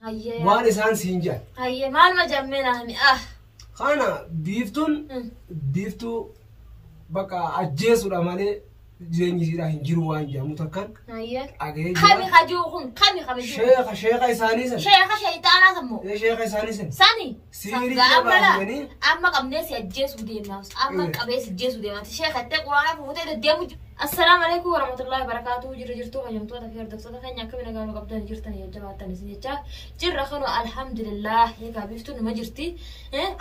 Hayyee. Waan isaan siin jedhan. Hayyee maaluma jammee naa himi ah. Kana biiftuun biiftuu bakka ajjeesuudha malee jireenyi isiidhaa hin jiru waan jedhamu takkan Hayyee. dhaga'ee Kami jira. hajuu kun kami kami jiru. Sheeka sheeka isaanii san. Sheeka shayxaanaa sammoo. Ee, Sheeka isaanii san. Sani. Siirii Sangaa amma laa. baasanii. Amma qabnee si ajjeesuu deemna. Amma Eh. qabee si ajjeesuu deemna. Sheeka ittee quraana fuutee deddeemu jiru. Assalaamu alaikum warahmatullahi wabarakatuh. Jirra jirtuu kabajamtoota fi hordoftoota keenya akkami nagaa nu qabdan jirtan jajjabaattan isin jecha. Jirra kanu alhamdulillah egaa biiftuun numa jirti.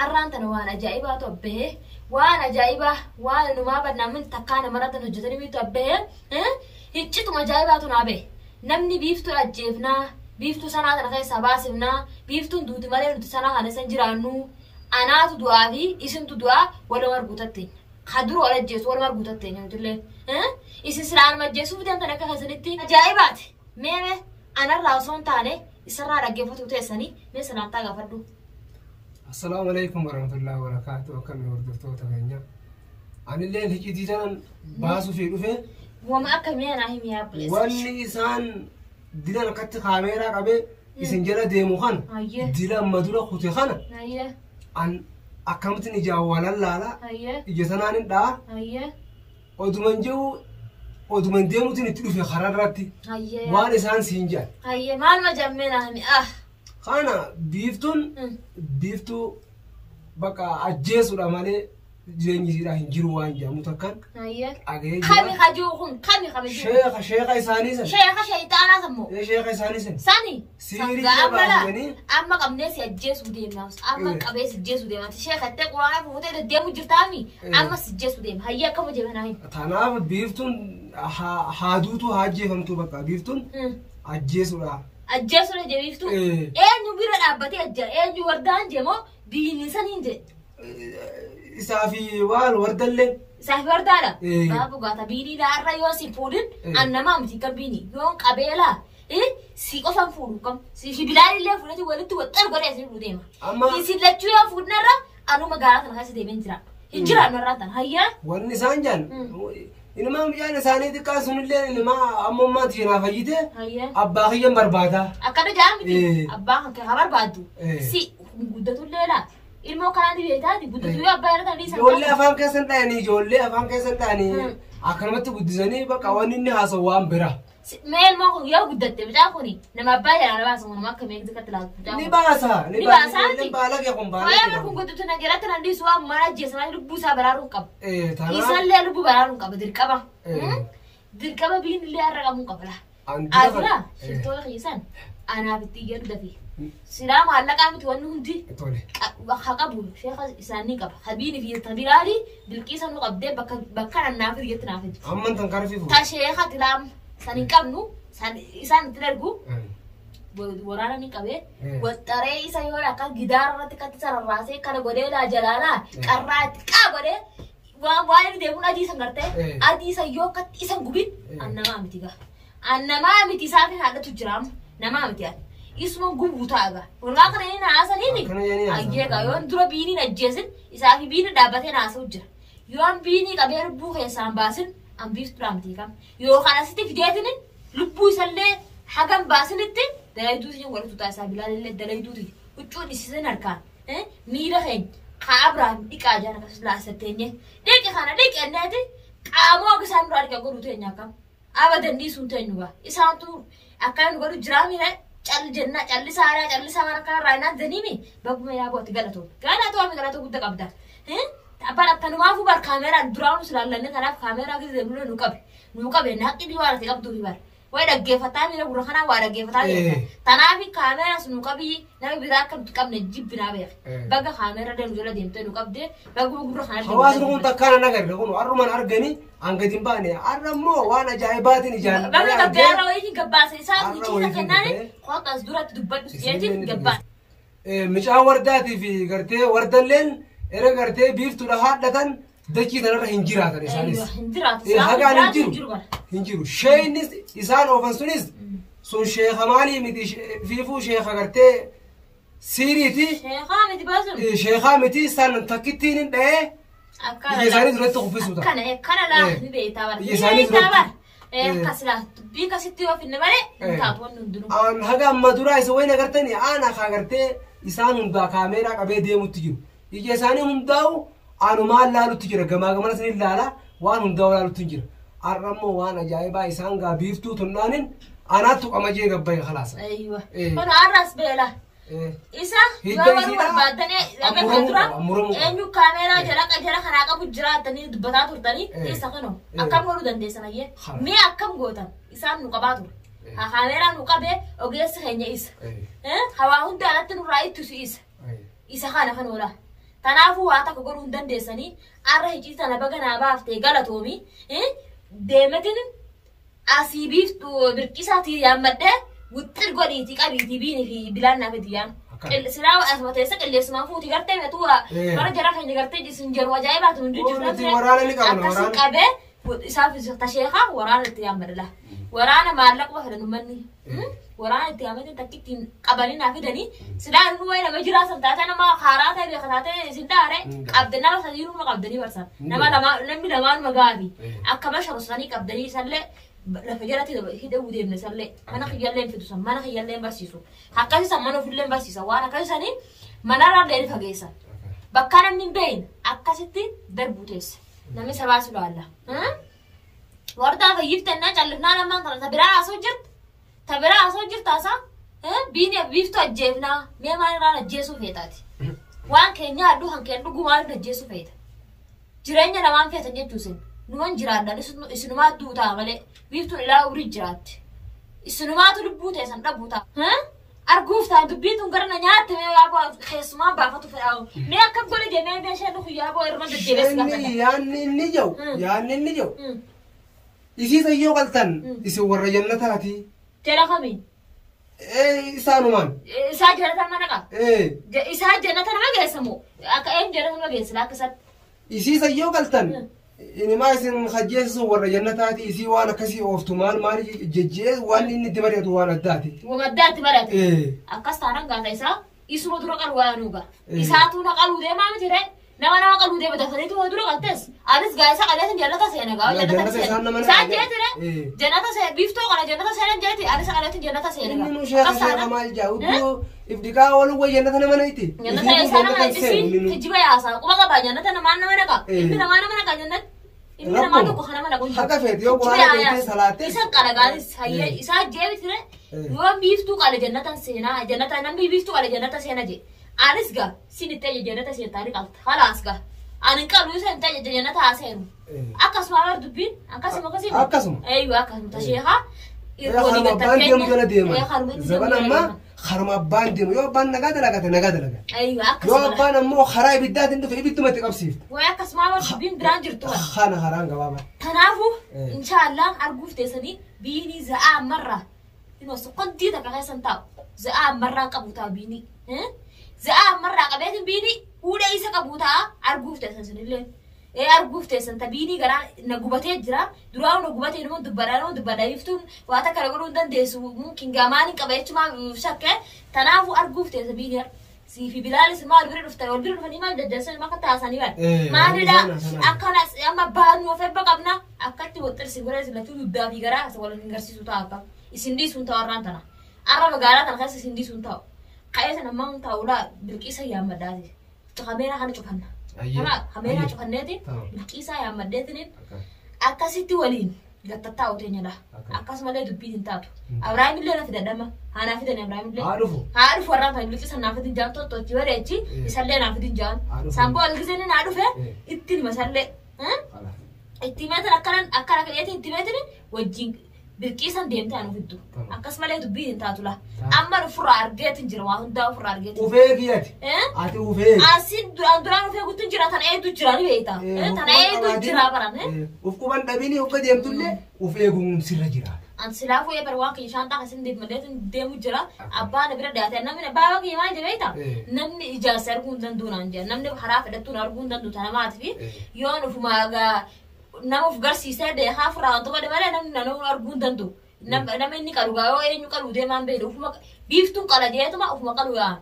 Arraan tana waan ajaa'ibaatu abbahee waan ajaa'ibaa waan numaa badnaamin takkaa namarratti hojjetanii miitu abbahee hiccituma ajaa'ibaatu naa bahe. Namni biiftuu ajjeefnaa biiftuu sanaa tana keessaa baasifnaa biiftuun duuti malee nuti sanaa kana isan jiraannu anaatu du'aa fi isintu du'aa waluma arguutatte. Ka dura wal ajjeesu waluma arguutatte nutillee. Isin silaa anuma ajjeesuuf deemtan akka keessanitti ajaa'ibaati. Mee mee anarraa osoo hin taane isarraa dhaggeeffatu teessanii mee salaamtaa gaafadhu. Assalaamu alaikum warahmatullahi wabarakatuh. Akkami hordoftoota keenya. Anilleen hiccitii tanan baasuufii dhufe Wama akka mee naa himi yaa buleessa. wanni isaan dilan akkatti kaameeraa qabee isin jala deemu kana Hayyee. dila amma dura kute kana Hayyee an akkamittiin ijaan walan laala hayyee ija sanaan hin dha'a hayyee oduman jiru oduman deemuutiin itti dhufe karaa irratti hayyee waan isaan siin jedhan. hayyee maaluma jammee naa himi ah. Kana biiftuun biiftuu bakka ajjeesuudha malee jireenyi isiidhaa hin jiru waan jedhamu takkan Hayyee. dhaga'ee Kami jira. hajuu kun kami kami jiru. Sheeka sheeka isaanii san. Sheeka shayxaanaa sammoo. Ee, Sheeka isaanii san. Sani. Siirii Sangaa amma laa. baasanii. Amma qabnee si ajjeesuu deemna. Amma Eh. qabee si ajjeesuu deemna. Sheeka ittee quraana fuutee deddeemu jirtaami. Eh. Amma si ajjeesuu deema. Hayyee akkama deema naa himi. Tanaaf biiftuun haa duutu haa ajjeefamtu bakka biiftuun ajjeesuudha. Ajjeesuu na jebiiftuu. Eh. Eenyu bira dhaabbatee ajjaa eenyu wardaan jemoo biinni saniin jedhe. Isaa fi waan wardallee Isaaf wardaadha. Eh. Baabu gaata biinii laarra yoo si fuudhin Eh. an namaa miti kan biinii yoon qabeelaa si qofan fuudhu kam si fi bilaan illee fuudhati walitti waxxar godhee isin fuudhu deema. Amma- Isin lachuu yoo fuudhnarra anuu magaalaa tana keessa deemee hin jira. Hin jiraannu irraa tana hayyaa. wanni isaan jedhan ilmaan mucaan isaanii xiqqaan sunillee ilmaa ammummaa tiinaa fayyite Hayyaa. abbaa kiyyan barbaada. Akkana jaa miti Eh. abbaan kan kee haa barbaaddu. Eh. Si guddatullee laa ilmoo kanaan beektaati guddatu yoo abbaa irra tana Ijoollee afaan keessan dhayanii ijoollee afaan keessan dhayanii akkanumatti guddisanii bakka wanni inni haasa'u waan bira. Mee ilmoo kun yoo guddatte mucaan kun nama abbaa jalaa na baasa nama akka meeqa xiqqaatti laatu mucaan Ni kun. baasa ni Ni baasa baasa ijoolleen miti. baalagee kun Waa'ee kun baalagee. guddatu na jalatti nan dhiisu waan mana ajjeesa malee lubbuu isaa baraaruu hin qabu. Eh tanaaf Isallee lubbuu baraaruu hin qaba dirqama. Eh. Dirqama biyyi illee har'a qabuu hin qaba laa. An dura Asirraa kana- Eh. shiftoota keessan anaaf itti iyyadu dafee. Silaa maallaqaa miti wanni hundi tole. haa qabu sheeka isaanii qaba. Habiini fi tabiraali bilqiisa nu qabdee bakka bakka nannaaf hiriyyatti naaf hojjetu. Amman tan karfii fuudhu. Ta sheeka tilaam san hin qabnu san isaan itti dargu waraana ni qabee Eh. waxxaree isa yoo akka gidaara irratti katti sararraasee kana godhee laa jalaalaa qarraa itti qaa godhee waan waan inni deemuun adii san gartee Eh. adii san yoo akkatti isan gubin Eh. an namaa miti gaa an namaa miti isaa fi haadhatu jiraam namaa miti an isuma gubuu ta'a gaa walumaa kana inni naasaniini Akkana jedhanii haasa'an. ayyee gaa yoon dura biiniin ajjeesin isaa fi biiniin dhaabbatee naasa'u jira yoon biinii qabee lubbuu keessaan baasin an biiftuudhaa miti kam yookaan asitti fideetini lubbuu isallee hagam baasinitti dalayduuti hin godhatu taasisaa bilaalillee dalayduuti huccuun isisan harkaan miila keenya kaa biraan dhiqaa jaan akkas laasatteenye dhiqi kana dhiqi enneeti qaamoo akka isaan duraa dhiqa godhu teenya akkam abadan dhiisuun teenyu gaa isaantu akkana nu godhu jiraa miila cal jenna callisaadha callisaa waan akkana raayinaan zaniimi bagguma yaa booti galatoon galatoo ami galatoo guddaa qabda abbaan akkanumaafuu bar kaameeraan duraan nu silaallanne kanaaf kaameeraa keessa deemnee nu qabe nu qabe naqi dhiyoo waan ati qabduufi bar way dhaggeeffataa miira gurra kanaa waa dhaggeeffataa Eh. Tanaaf kaameeraas nu qabii nama biraa akka nuti qabne jibbinaa beeka. Eh. Baga kaameera deemu jala deemtee nu qabdee baguma gurra kana Hawaasni kun takkaan an agarre kun har'umaan arganii an gadi hin baane har'a immoo waan ajaa'ibaatiin ijaan Baga gabbaarra wayii gabbaase isaa Har'a ciisa wayiitiin kennaani gabbee. kootaas duratti dubbadhu jeetiin gabbaan. Micaan wardaatii fi gartee wardalleen era gartee biiftuudha haadhatan dachii tanarra hin jiraatan isaanis. Hin jiraatu. Eh, Hagaan hin jiru. Jiru bara. Hin jiru. Sheeynis isaan oofan sunis sun sheeka maalii miti fiifuu sheeka gartee siiriiti. Sheekaa miti baasun. Sheekaa miti san takkittiin hin dha'ee Akkana. ija isaanii duratti kuffisuu ta'a. Akkana akkana laa Eh. ni beektaa bara. Ija Ni isaanii beektaa duratti. bara. Akkasila dubbii akkasitti yoo finne malee hin taatu wanni hundinuu. Aan haga amma duraa isa wayna gartanii aan akka gartee isaan hundaa kaameeraa qabee deemutti jiru. Ija isaanii hundaa'u anumaan laalutti jira. Gamaa gamana sin ilaala waan hundaa'u laalutti jira. Har'a immoo waan ajaa'ibaa isaan gaa biiftuu tunnaanin anaattu qamajee gabbaye khalaasa. Aywa. Kun har'as beela. Isa Hidda yoo baruu isiidha. barbaaddanii agartee Muramuu dura qaba, muramuu qaba. eenyu kaameeraa jala kanaa qabu jiraattanii dubbataa turtanii isa kanu akkam godhuu dandeessan ayyee Haa. mee akkam gootan isaan nu qabaa ture. Haa kaameeraa nu qabee ogeessi keenya isa. Hawaa hunda alatti nurraa ittisu isa. Isa kana kan oola. Kanaafuu waa takka godhuu hin dandeessanii har'a hicii tana baga naa baaftee galatoomi deemetin asii biiftuu birqisaatii yaammadhee wixxir godhiitii qabiitii biinii fi bilaan naaf itti yaam. Akkana. Silaa asuma teessa qilleessumaan fuutii gartee meetuu bara jara keenya gartee isin jedhu ajaa'ibaatu hundi Oo, nuti waraana ni qabna, Akkasi waraana. qabee isaaf tasheekaa waraana itti yaammadha. Waraana maallaquma fedhan uummanni. Waraana itti yaammadhan takki ittiin qabanii naa fidanii silaa inni wayi nama jiraatan taate nama haaraa ta'e beeka taate isin daare qabde nama sadiinuma qabdanii barsan. Nama lama namni lamaanuma gaafi. Akka basharosanii qabdanii isallee lafa jalatti hidhuu deemne isallee mana kiyyallee hin fidu san mana kiyyallee hin barsiisu. Akkasii san mana ofillee hin barsiisa waan akkasii sanii manarraa illee ni fageessan. Bakka namni hin beekne akkasitti darbuu teesse. Namni sabaa si ilaalla. Wardaa fayyiftannaa callifnaa namaan kana ta biraa haasoo jirti. Ta biraa haasoo jirta haasaa. Biini biiftuu ajjeefnaa. Mee maalirraan ajjeesuu feetaati. Waan keenya hadduu kan keen dhuguu maaliif ajjeesuu feeta? Jireenya namaan feetan jechuu isin. Numan jiraadhaan isinumaa duutaa malee biiftuun ilaa umurii jiraatti. Isinumaatu lubbuu teessan dhabuu ta'a. Arguuf ta'a dubbiin tun gara na nyaatte mee yaaboo keessumaan baafatu fedhaa. Mee akkam godhe deemee meeshaan dhufu yaaboo irma deddeebi'ee si gaafadha. Inni yaanni inni jiru yaanni inni jiru isii sayyoo qaltan isin warra jannataati. Jala kamiin? Isaanumaan. Isaa jannata nama naqa? Isaa jannata nama geessa moo? Akka eenyu jannata nama geessa akka isaatti? Isii sayyoo qaltan inimaa isin hajjeessisu warra jannataati isii waan akkasii ooftu maal maal jejjee waan inni itti mari'atu waan addaati. Wamaddaatti mari'ate. Akkas taanaan gaata isaa isuma dura qalu waa nuuga. Isaatu na qaluu deemaa miti ree. Nama nama qaluu deema dafaniitu waa dura qaltes. Anis gaa isa qaleetin jannata seena gaa jannata seena. Isaan jeeti ree. Jannata seena biiftoo kana jannata seena jeeti anis qaleetin jannata seena Inni nu sheeka sheeka maal jaa udduu ifdiqaa oolu way jannata nama nayti. Jannata isaa nama isiin kijiba yaasaa quba qabaa jannata namaan nama naqa. Ilmi namaa nama naqa jannatti. Ilmi namaa tokko kana mana kun. Haqa feeti yoo quraana beektee salaattee. Isan qalagaanis hayyee isaa jeebiti ree. Yoo biiftuu qale jannatan seenaa jannata namni biiftuu qale jannata seena jee. Anis gaa sin itti ajaja jannata seentaa ni qalta. Halaas gaa. Ani qalu isa itti ajaja jannata haa seenu. Akkasuma bar dubbiin akkasuma akkasuma. Akkasuma. Eeyyuu akkasuma tasheekaa. Harma abbaan deemu jala deema. Zaban ammaa harma abbaan deemu yoo abbaan nagaa dalagate nagaa dalagate. Eeyyuu Yoo akkasuma. abbaan ammoo karaa ibiddaatiin dhufe ibiddumatti qabsiifte. Wayi akkasuma bar dubbiin biraan jirtu. Kana karaan gabaabaa. Kanaafuu inshaallah arguuf teessanii biinii za'aa ammarraa inoo soqondii takka keessan taa'u za'aa ammarraa qabu ta'a biinii. Za'aa ammarraa qabeetiin biinii fuudhee isa qabu ta'a arguuf teessan sinillee. Arguuf teessan ta biinii garaa na gubatee jira duraa na gubatee nama dubbadhaa nama dubbadhaa iftuun waa takka na godhuu hin dandeessu mumkin gamaan hin qaba jechumaa shakke tanaafuu arguuf teessa biinii siifi bilaalis maal bira dhuftan wal bira dhufanii maal jajjabeessan akka taasanii bara maalidha akkana amma baannu of ebba qabna akkatti waxxirsi godhe lachuu dugdaa fi garaa isa wal hin garsiisu ta'a akka isin dhiisuun ta'u har'aan tana har'a magaalaa tana keessa isin dhiisuun ta'u ka'ee sana ammaan ta'uudha bilqiisa yaammadhaati kameeraa kana cufanna kameeraa cufanneeti bilqiisa yaammadheetiniin akkasitti waliin gattattaa'u teenyadha akkasumallee dubbiin hin taatu Abrahaam illee na fidadhama haa naa fidan Abrahaam illee Haa dhufu. haa dhufu warraan kan bilqisa naa fidin jaan tottoochi bareechi isallee naa fidin jaan saamboo algisanii naa dhufe ittiin masallee itti meetan akkana akkana kadheetiin itti meetan wajjin bilqisan deemtee anu fiddu akkasumallee dubbiin hin taatu la amma ofirraa argeetin jira waa hundaa ofirraa argeetin. Ufee kiyyati. Ati ufee. Asin duraan duraan ufee guttuun jira tana eedu jira ni beekta. Tana eedu jira baran. Uf quban dhabini hogga deemtullee uf eeguun sirra jira. An silaafuu eebar waan kiyya shaantaa kasin deemalleetin deemu jira. Abbaan bira dhiyaate namni baaba kiyya maal jedhe beekta. Namni ijaarsa arguu hin danda'u naan jedha. Namni karaa fedhattuun arguu hin danda'u tana maatifi yoon ofuma nama of garsiisee beekaa ofirraa wanta godhe malee namni nama arguu hin danda'u. Nama inni qalu gaa yoo eenyu qalu deemaan beeku ofuma biiftuun qala jeetuma ofuma qalu yaa.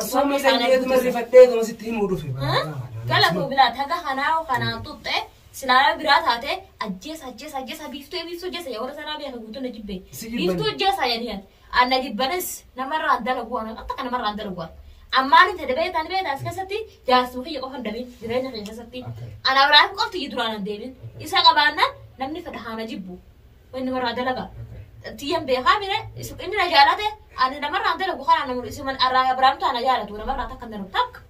Asuma miidhagdeetuma rifadheetuma sitti himuu dhufe. Galatoo bilaati haga kanaa kanaan tuqxe Silaa biraa taate ajjeesa ajjeesa ajjeesa biiftuu biiftuu ajjeesa yaa warra sanaa beeka guutuu na jibbe. Si jibban. Biiftuu ajjeesa jedhani. Anna jibbanis namarraa hin dalagu waan akka namarraa hin dalagu. Ammaan hin tedhe beektan beektan as keessatti jaarsuma kiyya qofa hin dabin jireenya kiyya keessatti. Okay. Ana biraan qofti iyyuu duraan hin deemin. Isa qabaannaan namni fedha haana jibbu. Wanni namarraa dalaga. Tiyyan beekaa mire inni na jaalate ani namarraa hin dalagu kana namu isiman arraa biraamtu ana jaalatu namarraa takka hin dalagu takka.